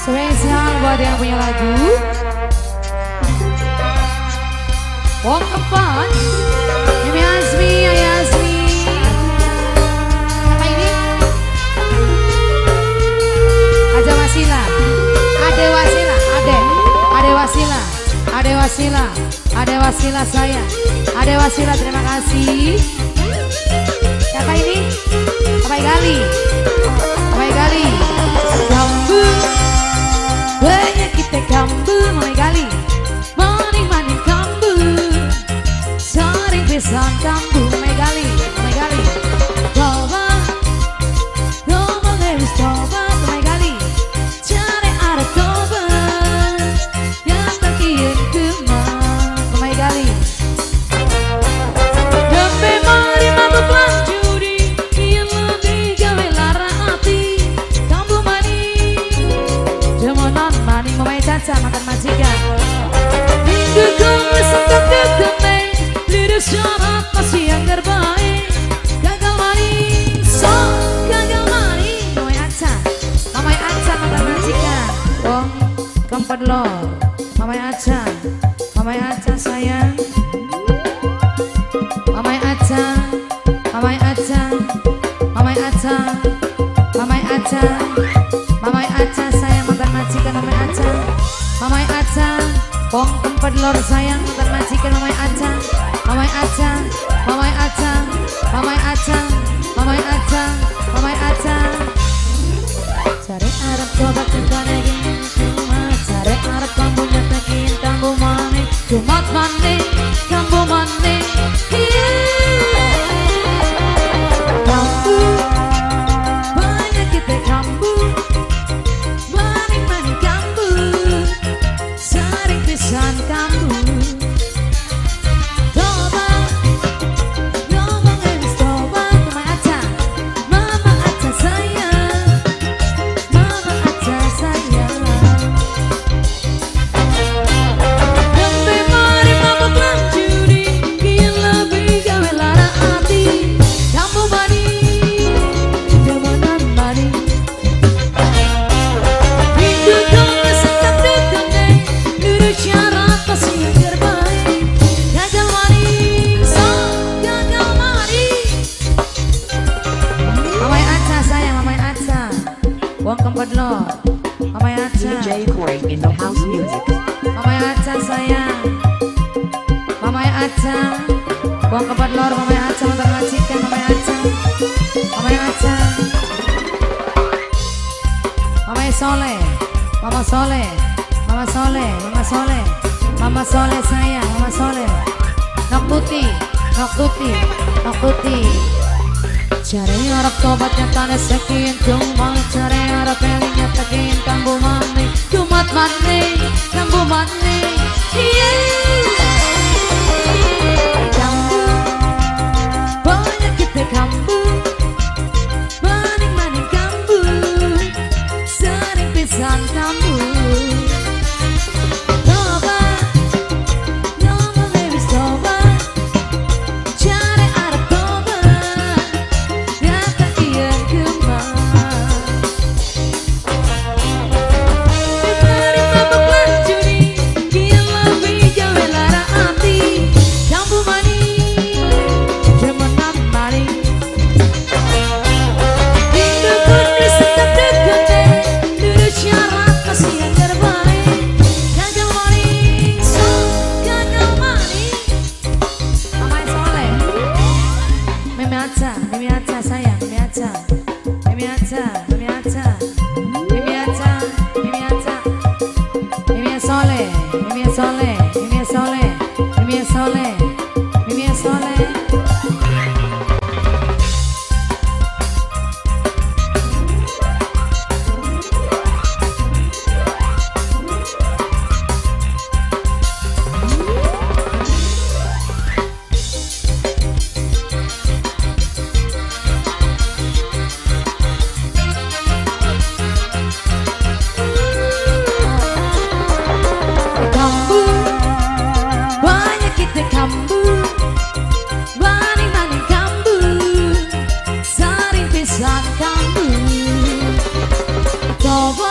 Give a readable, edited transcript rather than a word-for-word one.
Spesial buat yang punya lagu Wong Kempot, Mimi Azmi, Ayah Azmi. Apa ini? Aja Wasila, Ade Wasila, Ade, Ade Wasila, Ade Wasila, Ade Wasila saya, Ade Wasila, terima kasih. Siapa ini? Papai Gali, Papai Gali. Kambu, banyak kita kambu, Papai Gali. Maning-maning kambu, sering pisan kambu, Papai Gali, Papai Gali. Coba, ngomong wis coba, Papai Gali. Cari arep coba, yang tak kian kemah, Papai Gali. Dembe mari mabuk lan judi, kian lebih gawe lara ati. Kambu maning, demenan maning, Mamai Caca mantan majikan. Minggu kowe sentuh degeme, lirik syarat masih yang terbaik. Gagal maning, so gagal maning, Mamai Aca, Mamai Aca mantan majikan. Wong Kempot lor, Mamai Aca, Mamai Aca sayang. Mamai Aca, Mamai Aca, Mamai Aca, Mamai Aca, Mamai Aca sayang mantan majikan, Mamai Aca, Mamai Aca, wong Kempot lor sayang mantan majikan, Mamai Aca, Mamai Aca, Mamai Aca, Mamai Aca, Mamai Aca, Mamai Aca. Cari arep tobat tentane cuma cari arep kambu nyetekin kambu maning, jumat maning, kambu maning. Kambu, banyak kita kambu, maning-maning kambu, sering pisan kambu. Toba, ngomong wis toba, Mama Aca, Mama Aca sayang, Mama Aca sayang. Dembe mari mabuk lan judi, kian lebih gawe lara ati. Kambu maning, demenan maning. Minggu kowe sentuh degeme, lirik syarat masih yang terbaik. Gagal maning, so gagal maning. Mamai Aca sayang, Mamai Aca, wong Kempot lor, Mamai Aca. DJ Corey in the house music. Mamai Aca sayang, Mamai Aca, wong Kempot lor, Mamai Aca mantan majikan, Mamai Aca, Mamai Aca, Mamai Soleh, Mama Soleh, Mama Soleh, Mama Soleh, Mama Soleh sayang, Mama Soleh. Nok putih, nok putih, nok putih. Cari arep tobat nyatane sekian cuma cari arep eling nyetekin kambu maning, jumat maning, kambu maning. Kambu, banyak kita kambu, maning-maning kambu, sering pisan kambu. Toba, ngomong wis toba, cari arep toba, nyata kian kemah. Mari mabuk lan judi, kian lebih gawe lara ati. Kambu maning, demenan maning. Minggu kudu sentuh degeme, lirik syarat masih yang terbaik. Gagal maning, so gagal maning. Mamai Soleh, Mimi Aca, Mimi Aca sayang, Mimi Aca, Mimi Aca, Mimi Aca, Mimi Aca, Mimi Aca, Mimi Soleh, Mimi Soleh, Mimi Soleh, Mimi Soleh, Mimi Soleh. Kambu, banyak kita kambu, maning-maning kambu, sering pisan kambu. Toba,